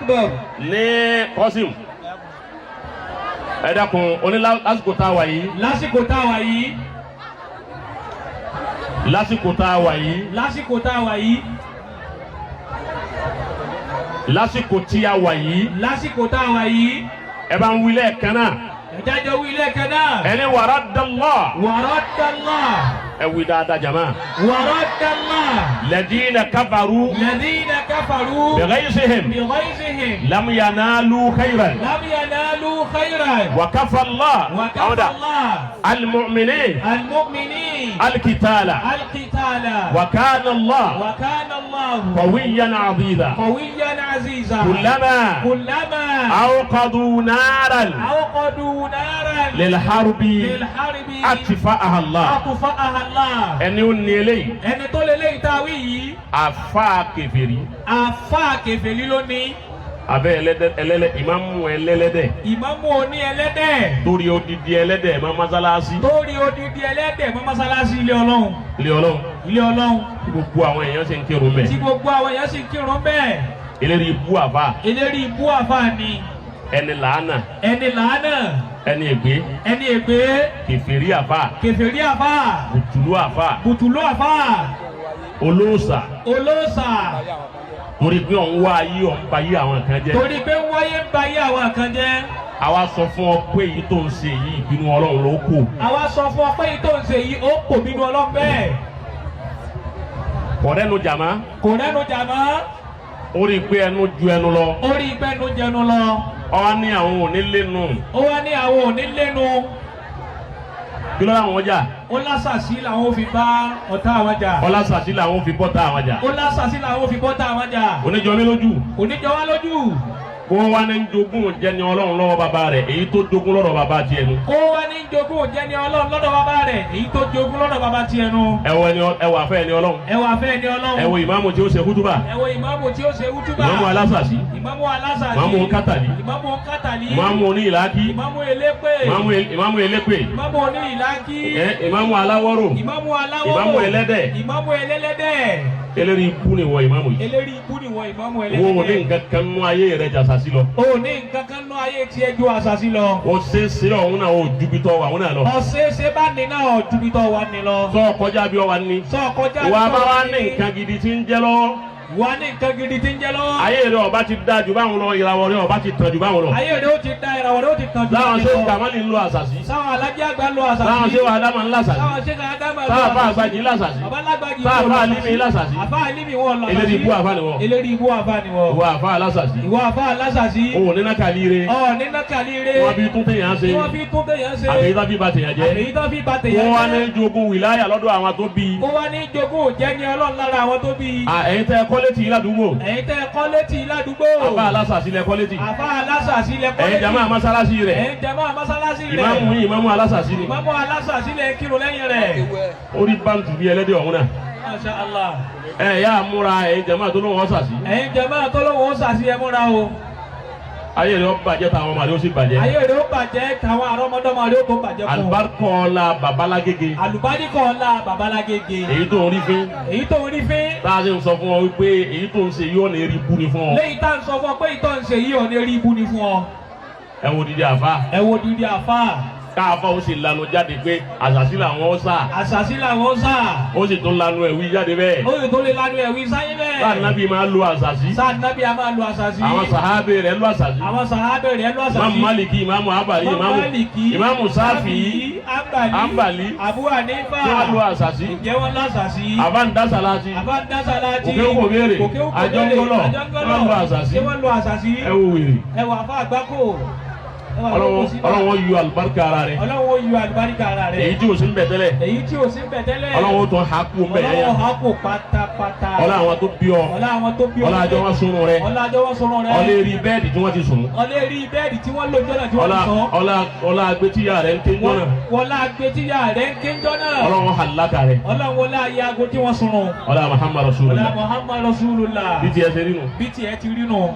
Akbar. Ní Kọ́sìm, ẹ dákun, oní lásìkò tá a wà yìí. Lásìkò tá a wà yìí. Lásìkò tá a wà yìí. Lásìkò tá a wà yìí. Lásìkò tí a wà yìí. Lásìkò tá a wà yìí. Ẹ bá ń wí lẹ́ẹ̀kan náà. Ẹ̀jájọ́ wí lẹ́ẹ̀kan náà. Ẹni wàrà dàlọ́. Wàrọ́dàlá. Ẹ wí dáadáa, jama. Wàrọ́dàlá. Ladina kafaru. Ladina kafaru. Bighayzihim. Bighayzihim. Lam yanalu khayran. Lam yanalu khayran. Wa kafa Allah. Wa kafa Allah. Al-mu'minin. Al-mu'minin. Al-qitala. Al-qitala. Wa kana Allah. Wa kana Allah. Qawiyyan aziza. Qawiyyan aziza. Kullama. Kullama. Awqadu naran. Awqadu naran. Lilharbi. Lilharbi. Atfa'aha Allah. Atfa'aha Allah. Ẹni ó ní eléyìí. Ẹni tó lé léyìí tá a wí yìí. Àfa kèfèrí. Àfa kèfèrí ló ní. Abẹ́ ẹlẹ́dẹ̀, ẹlẹ́lẹ́, ìmáàmù ẹlẹ́lẹ́dẹ̀. Ìmáàmù oní ẹlẹ́dẹ̀. Torí odidi ẹlẹ́dẹ̀ mọ́ mọ́sálásí. Torí odidi ẹlẹ́dẹ̀ mọ́ mọ́sálásí ilé Ọlọ́run. Ilé Ọlọ́run. Ilé Ọlọ́run. Tí gbogbo àwọn èèyàn sì ń kírun bẹ́ẹ̀. Tí gbogbo àwọn èèyàn sì ń kírun bẹ́ẹ̀. Eléyìí ibú àfa. Eléyìí ibú àfa ni. Ẹni làánà. Ẹni làánà. Ẹni ègbé. Ẹni ègbé. Kèfèrí àfa. Kèfèrí àfa. Bùtùlù àfa. Bùtùlù àfa. Olóòṣà. Olóòṣà. Torí pé òun wá ayé, òun ba ayé àwọn kan jẹ́. Torí pé ń wáyé ń ba ayé àwọn kan jẹ́. Àwa sọ fún ọ pé èyí tó ń ṣe yìí, ìbínú Ọlọ́run ló kù. Àwa sọ fún ọ pé èyí tó ń ṣe yìí, ó kò bínú Ọlọ́run bẹ́ẹ̀. Kọ̀rẹ́nu jàmá. Kò rẹ́nu jàmá. Ó rí i pé ẹnu ju ẹnu lọ. Ó rí i pé ẹnu jẹnu lọ. Ó wá ní àwọn ò ní lẹ́nu. Ó wá ní àwọn ò ní lẹ́nu. Kí ló láwọn jà? Ó lásàsí làwọn fi bá ọ̀tá àwọn jà. Ọlásàsí làwọn fi bọ́ta àwọn jà. Ó lásàsí làwọn fi bọ́tà àwọn jà. Oníjọ mi lójú. Oníjọ wá lójú. Kó wá ní jogún jẹni Ọlọ́run lọ́wọ́ bàbá rẹ̀, èyí tó jogún lọ́dọ̀ bàbá tiẹ̀ nu. Kó wá ní jogún jẹni Ọlọ́run lọ́dọ̀ bàbá rẹ̀, èyí tó jogún lọ́dọ̀ bàbá tiẹ̀ nu. Ẹ wo ẹni, ẹ wà fẹ́ ẹni Ọlọ́run. Ẹ wà fẹ́ ẹni Ọlọ́run. Ẹ wo ìmáàmù tí ó ṣe kútúbà. Ẹ wo ìmáàmù tí ó ṣe wútúbà. Ìmáàmù alásàsí. Ìmáàmù alásàsí. Ìmáàmù kátàlí. Ìmáàmù kátàlí. Ìmáàmù oníyìlákí. Ìmáàmù elépè. Ìmáàmù elépè. Ìmáàmù oníyìlákí. Ẹ ìmáàmù aláwọ́rò. Ìmáàmù aláwọ́rò. Ìmáàmù ẹlẹ́dẹ̀. Ìmáàmù ẹlẹ́lẹ́dẹ̀. Eléyìí ibú ni wọ ìmáàmù yìí. Eléri ibú ni wọ ìmáàmù Wo ní ẹlẹ́dẹ̀. nǹkan kan nú ayé rẹ jàsàsí lọ. O ní nǹkan kan nú ayé tiẹ̀ ju àṣàṣì lọ. O ṣe é ṣe ọ̀hún náà, o ju bí tọ́ wà ọ̀hún náà lọ. Ọ̀ṣẹ́ṣe bá ní náà ju bí tọ́ wà ní lọ. Sọ kọjá bí ọ wà ní. Sọ kọjá Ìwà bí bá tọ́ wà wà ní nǹkan gidi tí ń jẹ́ lọ́wọ́. Wà ní nǹkan gidi tí ń jẹ́ lọ́wọ́. Ayé rẹ ọba ti da jù báwọn lọ, ìràwọ̀ rẹ ọba ti tàn jù báwọn lọ. Ayé rẹ̀ ó ti da, ìràwọ̀ rẹ̀ ó ti tàn jù Láwọn báyìí ṣé lọ. Kàmálì ń lo àṣàṣì. Sáwọn alájí àgbà lo àṣàṣì. Láwọn ṣé Ádámà ń làṣàṣì. Sáwọn ṣé Ádámà lo Sáwọn àfa àṣàṣì. àgbàjì ń làṣàṣì. Bàbá lágbàjì Sáwọn wọn àfa lọ àlímì ń làṣàṣì. Àfa àlímì wọn lọ. Eléri ibú àfa ni wọn. Eléri ibú àfa ni wọn. Ìwọ àfa alásàṣì. Ìwọ àfa alásàṣì. Òun ní nákàlí re. Ọ ní nákàlí re. Wọ́n fi tún téèyàn ṣe. Wọ́n fi tún téèyàn ṣe. Àbí tá fi ba téèyàn jẹ́. Àbí tó fi ba téèyàn Wọ́n wá jẹ́. ní jogún wìláyà lọ́dọ̀ àwọn tó bí. Ó wá ní jogún jẹ́ ní Ọlọ́run lára àwọn tó bí. Ẹ̀yin tẹ́ ẹ kọ́ létí yìí ládùúgbò. Ẹ̀yin tẹ́ ẹ kọ́ létí ládùúgbò. Àfa alásàṣì lẹ kọ́ létí. Àfa alásàṣì lẹ kọ́ létí. Ẹ̀yin jàmáà mọ́sálásí rẹ̀. Ẹ̀yin jàmáà mọ́sálásí rẹ̀. Ìmáàmù yìí, ìmáàmù alásàṣì ni. Ìmáàmù alásàṣì lẹ kírun lẹ́yìn rẹ̀. Orí báńtù bí ẹlẹ́dẹ̀ ọ̀hún náà. Masha Allah. Ẹ yá múra, ẹ̀yin jàmáà tó lóun ọ̀sàṣì. Ẹ̀yin jàmáà tó lóun ó sàṣì, ẹ múra o. Ayé rẹ̀ ó bàjẹ́, táwọn ọmọ rẹ̀ ó sì bàjẹ́. Ayé rẹ̀ ó bàjẹ́, táwọn àrọ́mọdọ́mọ rẹ̀ ó tó bàjẹ́ fún un. Alibarikọ́lá babalágége. Àlùbáríkọ̀ ọlá babalágége. Èyí tó ń rí fín. Èyí tó ń rí fín. Tá a ṣe ń sọ fún ọ wípé èyí tó ń ṣe yóò ní rí bú ni fún ọ. Léyìí tá à ń sọ fún ọ pé ìtọ́ ń ṣe yìí ò ní rí ibú ni fún ọ. Ẹ wo dídí àfa. Ẹ wo dídí àfa. Káàfà ó sì lanu jáde pé àṣàṣì làwọn ó sà. Àṣàṣì làwọn sà. Ó sì tún lanu ẹ̀wí jáde bẹ́ẹ̀. Ó sì tó lè lanu ẹ̀wí sáyé bẹ́ẹ̀. Sáà nábì máa lo àṣàṣì. Sáà nábì a máa lo àṣàṣì. Àwọn sàhábé rẹ̀ lo àṣàṣì. Àwọn sàhábé rẹ̀ lo àṣàṣì. Ìmáàmù Málìkì, Ìmáàmù Abàlí, Ìmáàmù Málìkì, Ìmáàmù Sáfì, Ambali, Ambali, Abu Hanifa. tí wọ́n lo àṣàṣì. Ǹjẹ́ wọ́n lásàṣì? Àbáńdásàláṣì. Àbáńdásàláṣì. Òkè òkò béèrè. Òkè òkò béèrè. Àjọngọlọ. Àjọngọlọ. Wọ́n lo àṣàṣì. Ṣé wọ́n lo àṣàṣì? Ẹ wo wèrè. Ẹ wà fún àgbákò. Ẹ wà fún kòsíbà. Ọlọ́wọ́ yọ àlùbáríkà ara rẹ̀. Ọlọ́wọ́ yọ àlùbáríkà ara rẹ̀. Èyí tí o sì ń bẹ̀ tẹ́lẹ̀. Èyí tí o sì ń bẹ̀ tẹ́lẹ̀. Ọlọ́wọ́ tó ha kú ń bẹ̀ yẹn. Ọlọ́wọ́ ha kò pátápátá. Ọlá àwọn tó bí ọ. Ọlá àwọn tó bí ọ. Ọlá àjọ wọn sunrun rẹ. Ọlá àjọ wọn sunrun rẹ. Ọlẹ́ rí bẹ́ẹ̀dì tí wọ́n ti sùn. Ọlẹ́ rí bẹ́ẹ̀dì tí wọ́n lò jọ́nà tí wọ́n Ọlá ti sùn. ọlá ọlá agbétíyà rẹ̀ ń ké jọ́nà. Wọlá agbétíyà rẹ̀ ń ké jọ́nà. Ọlọ́wọ́ halaka rẹ̀. Ọlọ́wọ́ láàyè aago tí wọ́n sunrun. Ọlá Muhammad Ọlá Rasulullah. Muhammad Rasulullah. Bí tiẹ̀ ṣe rí nu. Bí tiẹ̀ ti rí nu.